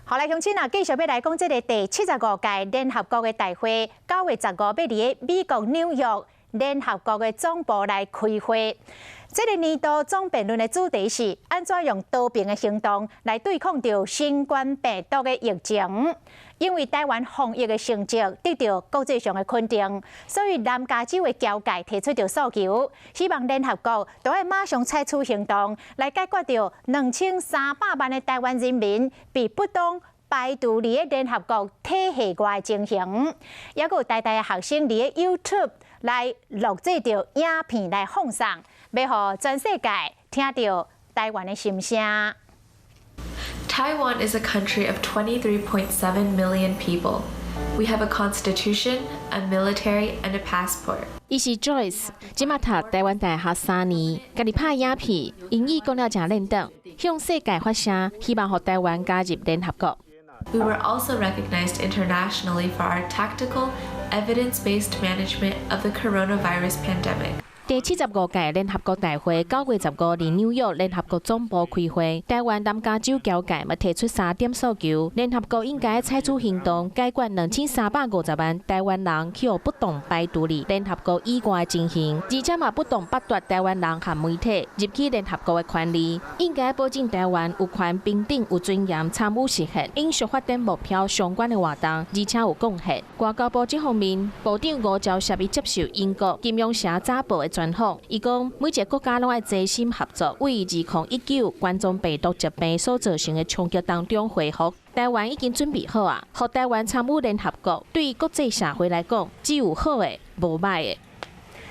好來，鄉親啊，繼續欲來講這个第75屆聯合國的大會，9月15欲佇咧美國紐約聯合國的總部來開會。這个年度總辯論的主題是按怎用和平的行動來對抗著新冠病毒的疫情。因為台灣防疫的成績得到國際上的肯定，所以南加州的僑界提出著訴求，希望聯合國都愛馬上採取行動來解決著2300萬的台灣人民被不當排除佇咧聯合國體系外的情形。猶閣有台大的學生佇咧 YouTube 來錄製著影片來放送，欲予全世界聽著台灣的心聲。 Taiwan is a country of 23.7 million people. We have a constitution, a military, and a passport. 伊是 Joyce，這馬讀台灣大學3年，家己拍影片，英語講了誠輪轉，向世界發聲，希望予台灣加入聯合國。 We were also recognized internationally for our tactical, evidence-based management of the coronavirus pandemic. 第75屆聯合國大會9月15佇紐約聯合國總部開會，台灣南加州僑界嘛提出三點訴求，聯合國應該採取行動解決2350萬台灣人去予不當排除佇聯合國以外的情形，而且嘛不當剝奪台灣人和媒體入去聯合國的權利，應該保證台灣有權平等、有尊嚴參與實現永續發展目標相關的活動，而且有貢獻。外交部這方面，部長吳釗燮伊接受英國金融城早報的專訪，伊講每一个國家攏愛齊心合作，為2019冠狀病毒疾病所造成的衝擊當中恢復。台灣已經準備好啊，予台灣參與聯合國，對國際社會來講，只有好的，無䆀的。